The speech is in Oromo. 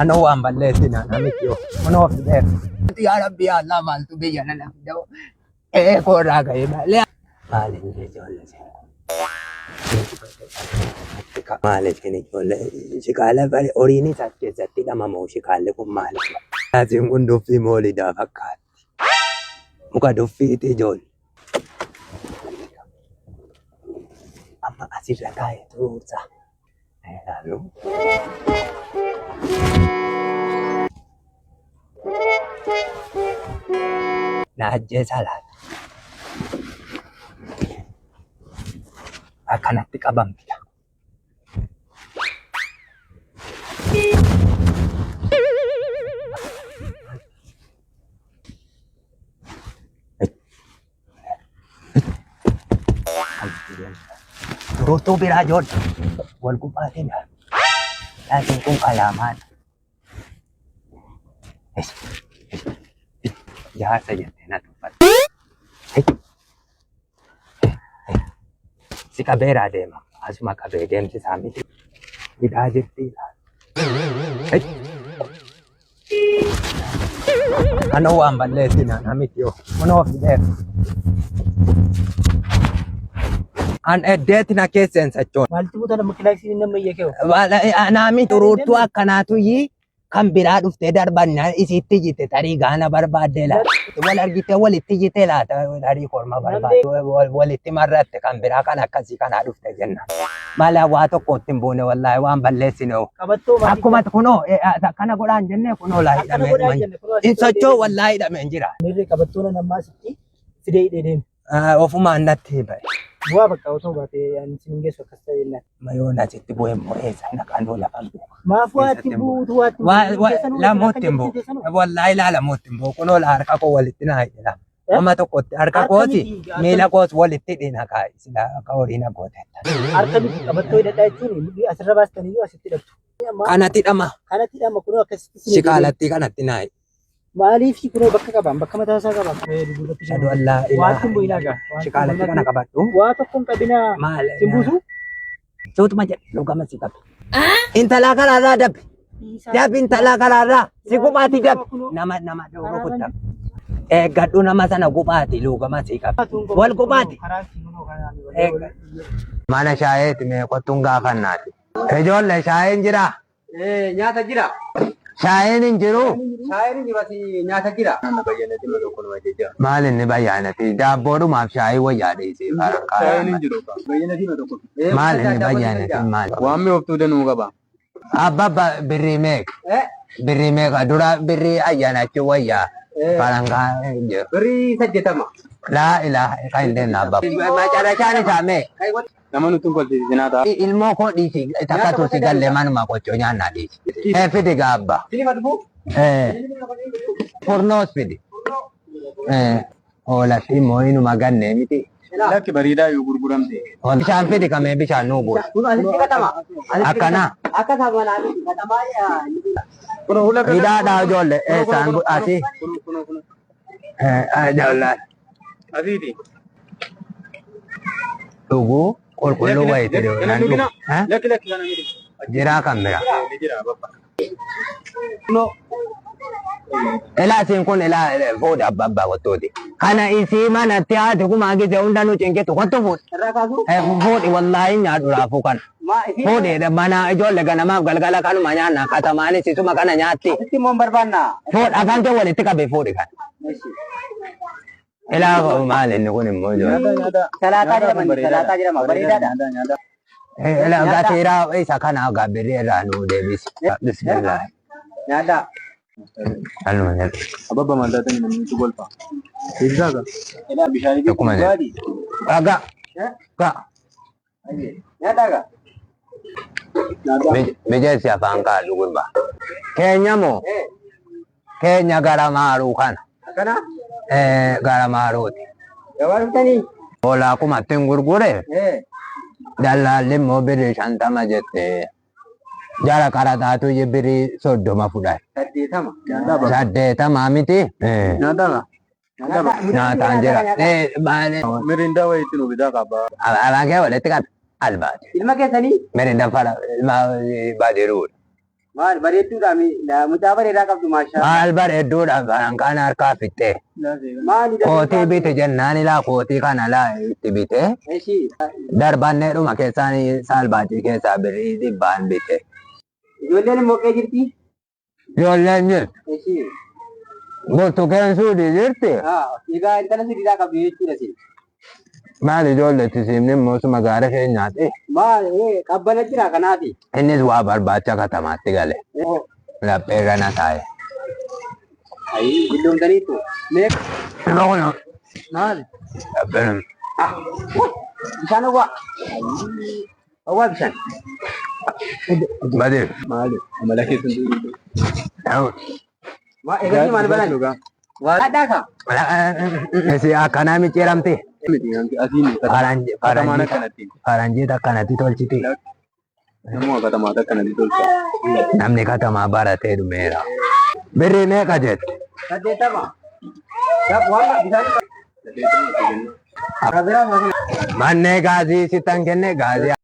Anoo waan balleessina namichi yoo kunoo fideera. Yaa Rabbi yaa Allah maaltu biyya nana fidoo ee koorraa ga'ee malee. Maali inni ijoollee siin Maali isin ijoollee shikaala bare horiin isaas keessatti hidhamamoo shikaalli kun maali? Asiin kun duffii moolidaa fakkaatti. Muka duffiiti ijoollee. Amma asirra taa'ee tuursa. Ilaalu. Na ajjeesaa laata? Akkanatti qabamti. Dururtuu biraa ijoollee wal gubbaatiin laatiin kun qalaamaadha. Jaarsa jettee na tuffatte. Si qabeeraa deema. Asuma qabee deemsisaa miti. Hidhaa jirti. Anoo waan balleessina namichi yoo kunoo fideera. An eddeetti na keesseen sachoon. Maaltu buta nama kilaasii nama iyyakee. Naami xuruurtuu akkanaatu yii kan biraa dhuftee darbanna isitti jite tarii gaana barbaaddee laata. Wal argitee walitti jite laata tarii korma barbaadde walitti marratte kan biraa kan akkasii kanaa dhufte jenna. Mala waa tokko itti hin buune wallaahi waan balleessine hoo. Qabattoo maatii Akkuma kunoo akkana godhaan jennee kunoo laa Akkana hidhamee godhaa dhuma jenne kunoo hin socho'u wallaahi hidhamee hin jira. Miirri qabattoon ammaa sitti fidee hidhee deeme. Ofumaan natti ba'e. Bu'aa bakka otoo baatee ani sin hin geessu akkas ta'e jennaan. Mayoon asitti bu'e immoo eessa naqanuu lafa hin beeku. Maaf waa itti buutu waa itti Waa lamuutti hin bu'u. Wallaahi laa lamuutti hin bu'u. Kunoo laa harka koo walitti naa hidhe laa. Nama tokkotti harka kooti miila koos walitti hidhi na kaa'i silaa akka horii na gooteetta. Harka miti qabattoo hidhadhaa jechuun mudhii asirra baastaniyyuu asitti hidhattu. Kanatti hidhama. Kanatti hidhama kunoo akkasitti sin Shikaalattii kanatti naa hidhi. Maaliif kunoo bakka qabaan bakka mataa isaa qabaa. Ashhadu an laa Waanti ilaaha hin bu'inaa gaa. Shikaalatti kana qabadhu. Waa tokko hin qabinaa. Maal? Sin buusu? Suutuma jedhe lugama si qabe. Intalaa karaarraa dabbi. Dabbi intalaa karaarraa si guphaati dabbi. Nama nama rukutta. Eeggadhu nama sana guphaati lugama si qabe. Wal guphaati. Mana shaayeeti mee qottuun gaafannaati. Ijoollee shaayeen jiraa? Nyaata jira. Shaayeen hin jiru. Shaayeen hin jiru asii nyaata jira. Maal inni bayyaanati? Daabboodhumaaf shaayii wayyaa dhiisee Shaayeen hin jiru. Bayyanatii tokko. Maal inni bayyaanati maal? Waan mi'ooftuu danuu qaba. Abba birrii meeqa? Birrii meeqa? Dura birrii ayyaanachuu wayyaa. Farankaa hin jiru. Birrii 80. Laa ilaaha kan hin deemne abba. Macarashaan isaa meeqa? Nama nutti hin kolfisiisinaa ta'a. Ilmoo koo dhiisi takka tursi galle manuma qoccoo nyaannaa dhiisi. Ee fidi gaa abba. Sinifa dhufuu? Ee furnoos fidi. Ee hoola fi immoo inuma gannee miti. Lakki bareedaa yoo gurguramte. Bishaan fidi kamee bishaan nuu buusa. Kun asitti qatama. Akkana. Akka sabanaa miti qatamaa. Kun hula Hidhaadhaa ijoollee eessaan asii. Kun kun kun. Ee ijoollee. Asiiti. Dhuguu qulqulluu wayiiti nan dhugu. Eh? Lakki lakki kana miti. Jiraa kan biraa. Ni jira bakka. Ilaa isiin kun ilaa fuudhi abba abbaa kottuuti. Kana isii manatti haati kumaa gise hunda nu cinqitu kottu fuudhi. Irraa kaasuu? Eh, Fuudhi wallaahi nyaadhu raafuu kana. Maa isii? Fuudhi mana ijoollee ganamaaf galgala kanuma nyaanna katamaanis isuma kana nyaatti. Asitti immoo hin barbaannaa. Fuudhi afaan kee walitti qabi fuudhi kana. Ilaa maal inni kun immoo ijoollee. Salaataa jedhama inni salaataa jedhama bareedaadha. Ilaa gateeraa isa kana gabbirri irraa nuu deebisi. Bismillah. Nyaadhaa. Aluma jedhu. Ababa maal taatanii namni itti golfa. Ibsaa ka. Ilaa bishaan Tokkuma jedhu. Dhagaa. Gaa. Nyaadhaa gaa. Mijeessi afaan kaadhu gurbaa. Keenya moo? Keenya gara maaruu kana. Akkana? Gara maaruuti. Gabaa dhuftanii? Hoolaa kumatti hin gurgure. Dallaalli immoo birrii 50 jette. Jara qaraxaatu birrii 30 fudhate. 80. 80 miti? Nyaadhaa gaa. Nyaataan jira. Maali? Mirindaa wayiitti nu bitaa qaba. Afaan kee walitti qabi. Albaati. Ilma keessanii? Mirindaa fara ilma baadiruudha. Maal bareedduudha mucaa bareedaa qabdu maashaa. Maal bareedduudha farankaan harkaa fixxee. Maali Kootii bite jennaan ilaa kootii kana laa itti bite. Eshi Darbannee dhuma keessaan saalbaacii keessaa birrii dhibbaan bite. Ijoolleen immoo qe'ee jirti. Ijoolleen jirti. Eshi Burtukeen suudii jirti. Haa egaa intala sibiilaa qabdu jechuudha sin. Maal ijoolletti siimni immoo suma gaara keenyaati. Maal qabbana jira kanaafi. Innis waa barbaacha katamaatti gale. Laphee irra na taa'e. Ayi billoomtaniitu. Mee Maali? Lapheen bishaan hawwaa. Hawwaa bishaan. badee. Maali? Amala keessan duudhu. Maa egaa maal baran? Waa dhadhaa kaa. Isi akkanaa micciiramti. Miti asiin Faranjii katamaan akkanatti. faranjiit akkanatti tolchiti. Namuma katamaa akkanatti tolcha. Namni katamaa baratee dhumeera. Birrii meeqa jette? 80. Waan bishaan. Kabiraa Mannee gaazii sittan kenne gaazii.